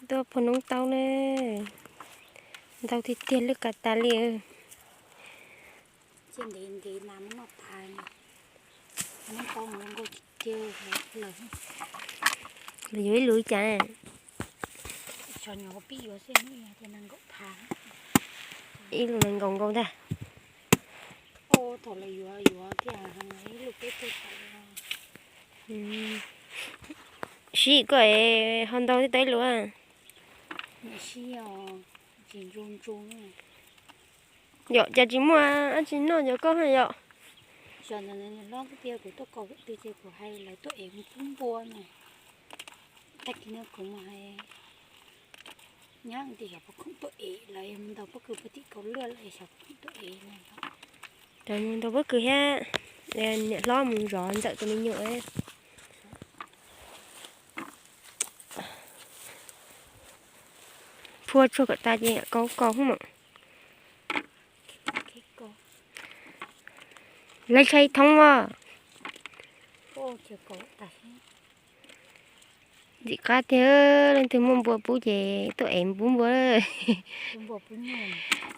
Tuaj phua noob taub na, ntau tiag tiag lwj qas tas li. Cia ntev ntev mas muab noj tas, noob taub mas zoo nkauj tiag tiag lawm. Lawv yuav ib lus li cas? Xyov nyuam qhuav pib yuav xwb, ib lus nees nkaum nkaus ntag. Thaum lawv yuav yuav tiag, ib lus peb puas tau. Sib koj es ho ntau thiab tau ib lus. Sib os, tsis ntsu ntsu. Yom, cas tsis muaj dab tsi noj yom koj haj yom? Xyov ntawd nws hlob tiag, kuv tuaj kaus twg ces kuv hais lawv tuaj ev mus pub npua na. Tag kis no kuv mus hais nyab tias xyov puas khoom tuaj ev, lawv mus ntaus pob kws puag tim kaus liaj lawm xyov puas khoom tuaj ev na. Mus ntaus pob kws thiab, niam hlob mus zov ntxawm tus me nyuam. Phua tsuag kom tas ces kaus kaus hub mam. Lawv tshaj ib thoob as. Ntxim qab tiag, leej twg muaj npua pub ces tuaj ev pub npua.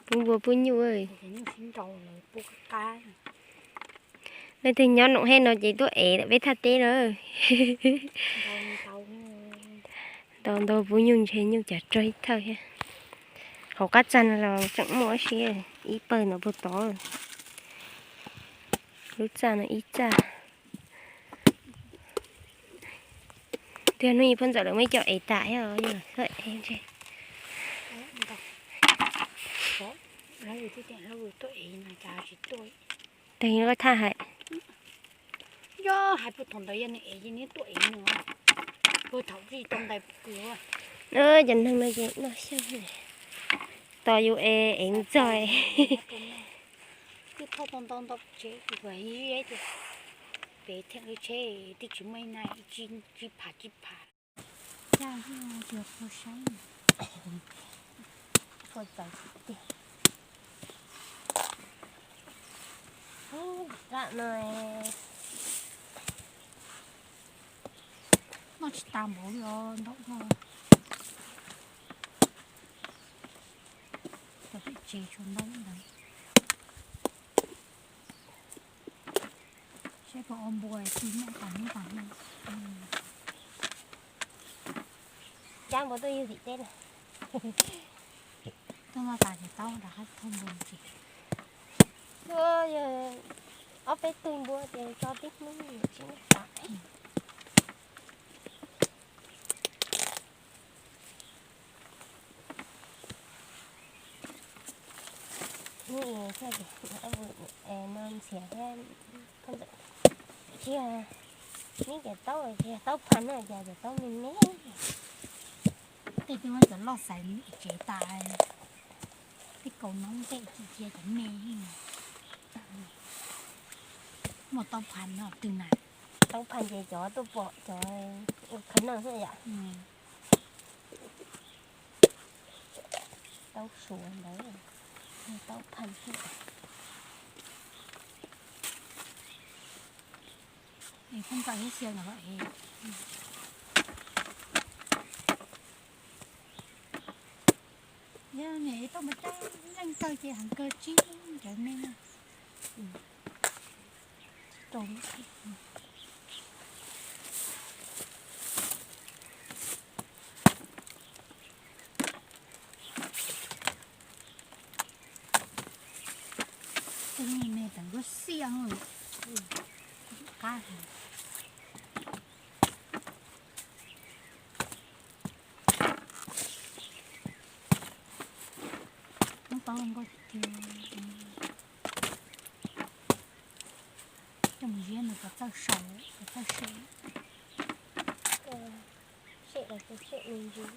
Pub npua pub nyuj. Leej twg nyob Noom Hej no ces tuaj ev peb thaj teb na. Ntau ntau pub nyuj ntshe nyuj cas rog ib thawj thiab. Hauv qab txaj no los tseem muaj ib si, ib pawg no puag tod. Lub txaj no ib txaj. Twb yog hnub ib phab ntxawm lawv muaj ib co ev tas thiab os, yog lawv ev ntshe. Tag koj thaj hais. Yog hais puag thaum ntawd yog nws ev ces nws tuaj ev nws, puag thaum tsis tau ntais pob kws. Cov neeg no ces noj xyoob tos yus ev ntxog. Twb thauj tau ntau ntau tsev kuv zib tias pem theem lub tsheb twb tsis muaj ib na, tsib phav tsib phav. Caj xwb, tsis pua saib, pua txawv tiag. Lam no noj tsis tas npaum li os, ntaum no. Cov pem tsev tshuav ntaub ntawd. Saib puas ua npua tsis muaj tas hnub tas hmo. Cab npua tuaj yug tim teb na. Tuaj noj tas ces tau rov qab thauj npua tsev. Tuaj yog ob peb tug npua ces tso tib hnub tsis muaj tas. Hnub i thiaj no ntxhias thiab, tsis yog neb cov taub, tsis yog taub phas no, cas cov taub me me. Tej twb muab cov loj xaiv tsev tas, tej kaus noob tej ci cia cov me. Muaj taub phas no twg na? Taub phas ces cov tuaj pom cov ua khav noj xwb yom. Taub suav ntawd, taub phas xwb. Es pheej txawm ib xia ntawd los es. Yog niam es tau npua cab leej kawg ces heev kawg tsib cov me na. Tej me me tawm nkuaj xiab qab heev. Noob taub zoo nkauj tiag. Coj mus ziab nws puas txawj saum, puas txawj sem. Sem los ces sem me ntsis.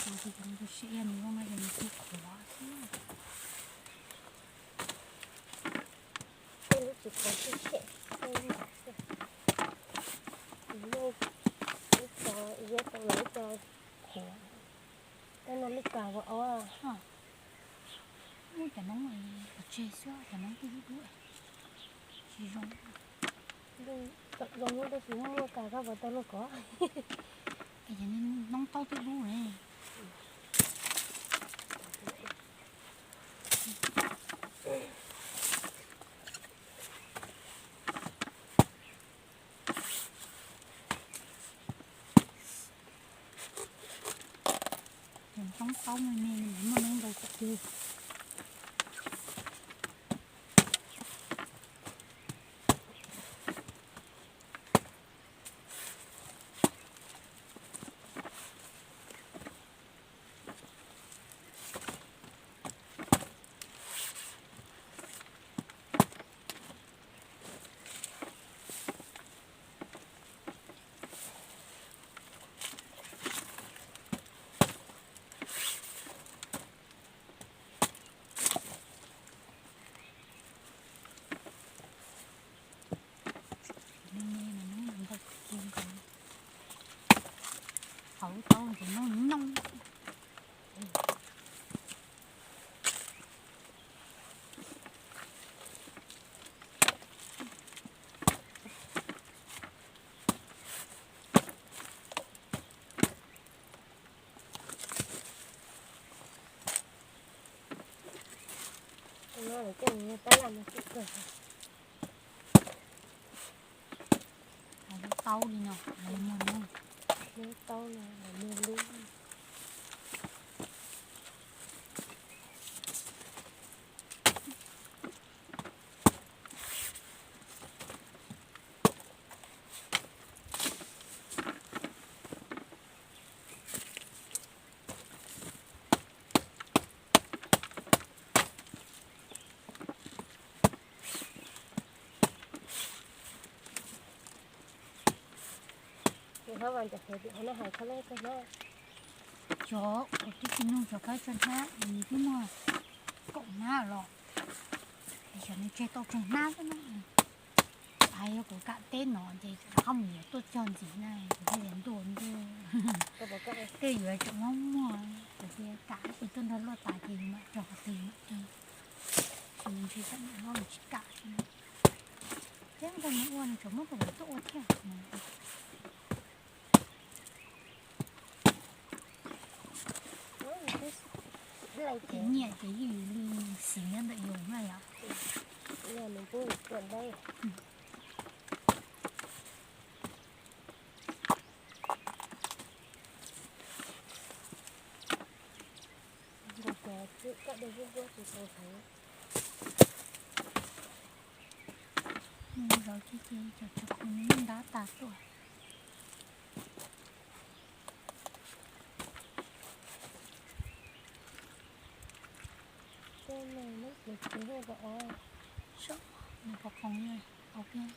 Ces cov npua sem yog nws zoo no ces nws kuj qhuav xwb. Tej lub tsis qhuav xwb sem, tej lub ntawd xwb. Ib co, ib co qhuav. Tej no lub kas ua ob. Muab cov noob pov tseg xwb, cov noob twb dub dub, tsis zoo. Zoo lub tab sis muaj kas koj puas tau luaj kov? Noob taub twb Taub me me, muaj noob ntau tiag. Me me mas noob ntau kawg nkaus. Hauv taub ces noob nooj. Tus no lawv coj mus ua tab laj no txawj kawg. Hais lub taub li no, lawv muag lub. Lub taub no lawv muag lub. Cov kuv twb tsis nug cov qaib tso hnab, nws twb muaj kaum hnab los, xyov nws tseg tau tsawg hnab xwb na. Hais yog kuv kam teb no ces rov qab mus yuav tuaj cog ntxiv na, kuv thiaj li ntuj ntuj. Tej yuav tseem muaj muaj, kuv tias kam ib sim tuaj nrog luaj tas ces yus mam tso qhov twg yus mam cog. Ces nws ntshe tam sim no nws tsis kam xwb na. Thiab nqaij nws ua nws tseem muab kuv yuav tuaj ua thiab. Ces nyiaj ces yeej yus li xis nyob ntawm yus na yom. Nws zov ces ces cov tsis khoom nws yeej ntab tas tuaj. Nws pom khoom, pom kiag.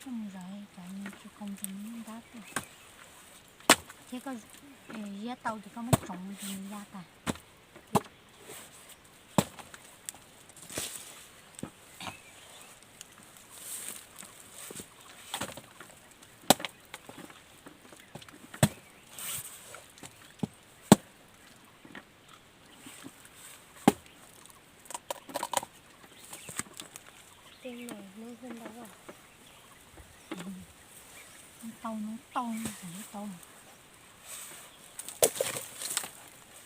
Coj mus zov cov nws tsis khoom ces nws yeej ntab tuaj. Thiab koj ziab tau ces koj muab tsoov ces nws ya tas. Tau no tau, tau.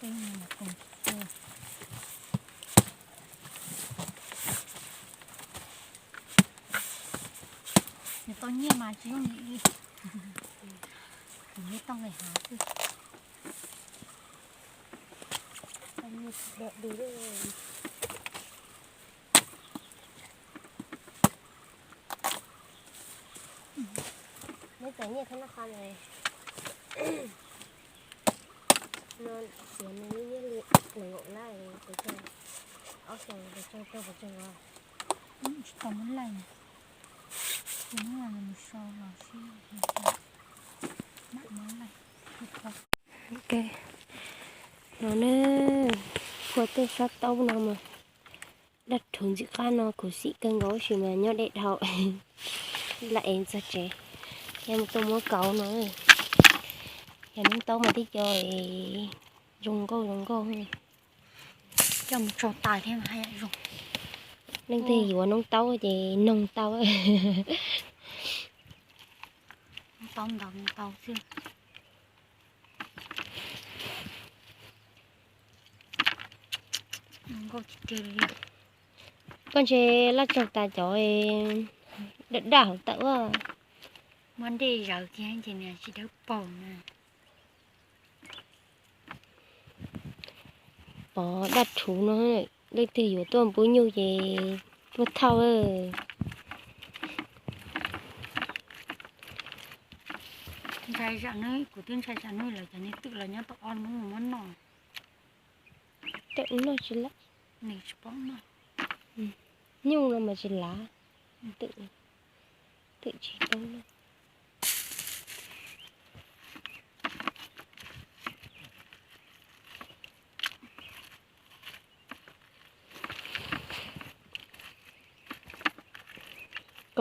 Tej no los koom tsis tau. Nws tau nyiaj mas tsis yooj yim li. Nws tau nqis hav xwb. Neb txawm nyiaj thab noj qhov no, tias nws nyiaj li nees nkaum lab, pes tsawg, ob xyoos pes tsawg, pes tsawg os. Tsis tau muab laij, ces muab mus sau los sib mam muab laij. Ok, no na, phua tej sab taub no mas daj rhuv ntxim qab no khuv xim kawg nkaus sis mas nyob deb dhau. Lam ev txog tsev, yog mus tuaj muab kauv no, yog noob taub mas twb cov zoo nkauj zoo nkauj. Coj mus tso tas thiab mas haj yam zoo. Leej twg yuav noob taub ces noog tau. Noob taub ntau ntau xwb. Nkauj tiag tiag li. Koj ntshe laj tsaug tas cov daj daj hauv tawm a. Muab dej zaws thiab ces nws tsis dawb paug na. Daj rhuv no, leej twg yuav tuaj npub nyuj ces tuaj thauj. Ntshai zam nuj, kuv twb ntshai zam nuj lawm, cov niag twm los nyob tau ob hnub muab noj. Twm noj tsis lav, nws tsis paub noj. Nyuj no mas tsis lav, twm, twm tsis paub noj.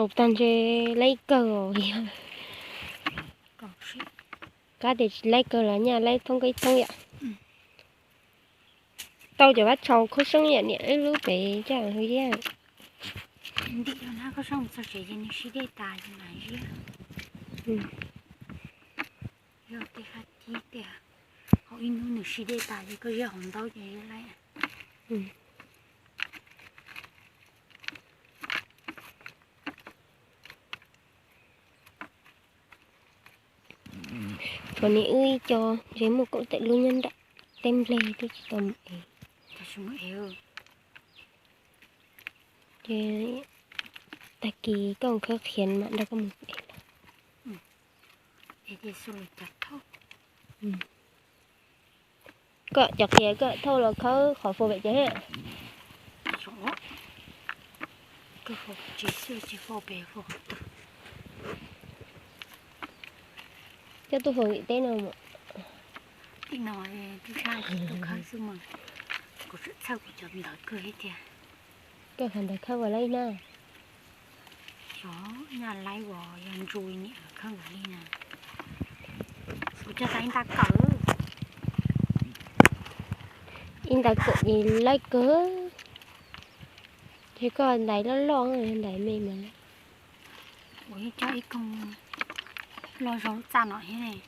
Kaus tag ntshe laib kawg os. Kab tias tsis laib kawg los nyaj laib thoob kawg ib thoob yom. Tau cov vab tshau khaub seeb yom, niam wb lub pem caj hwv ziab. Ntim rau nab khaub seeb mus txog tsev ces nws sib dej tas ces mam ziab. Yog tej hab tib tiag, hauv ib hnub nws sib dej tas ces koj ziab hauv ntaub ces ziab laib. Tshuav niam wb ib co, ntshe muaj kaum tawm lub nyob nram teb npleg twb tsis tau mus ev. Ces tag kis koj khawb qhiav mam nrog koj mus ev. Koj cov qhiav koj thauj los khawb qhov fua pem ces. Coj tuaj fua vim teb no. Tim no tub sab tsis tau khawb xwb mas kuv txhawj kuv cov ntawd kawg thiab tiag. Koj qhov ntawd khawb ua laib na. Xyov nyaj laib uas yog ntsu niam khawb nkaus li na. Kuv coj tau ib nta kawm. Ib nta kawm ces laib kawg. Ces koj ntaiv loj loj, ntaiv me mas. Kuv coj ib koog loj zoo txaj no thiab.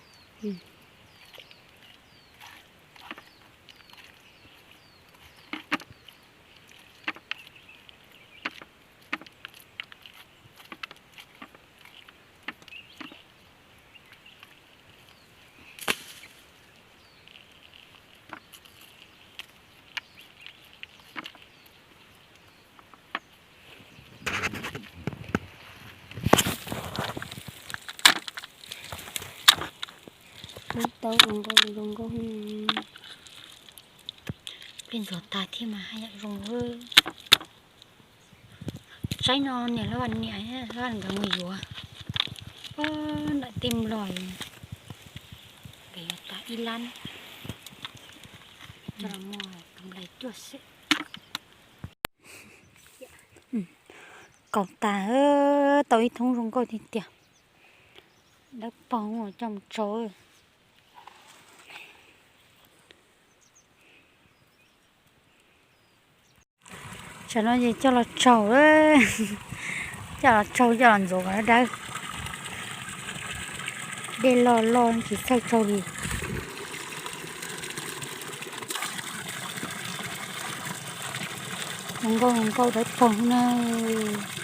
Lub taub zoo nkauj li zoo nkauj. Plig ntxuav tas thiab mas haj yam zoo. Tsaib no niam loj niam loj nkawd mus yuav. Nram tej nplog nkawd yuav tas ib lab, coj los muag tus nplai cuaj xwb. Kaus tas, tau ib thoob zoo nkauj tiag tiag. Dawb paug coj mus tsau. Tsam no ces coj los tsaug, coj los tsaug coj los ntxuav kom dawb. Dej loj loj tsis txhawj tsaug li. Zoo nkauj zoo nkauj dawb paug nawb.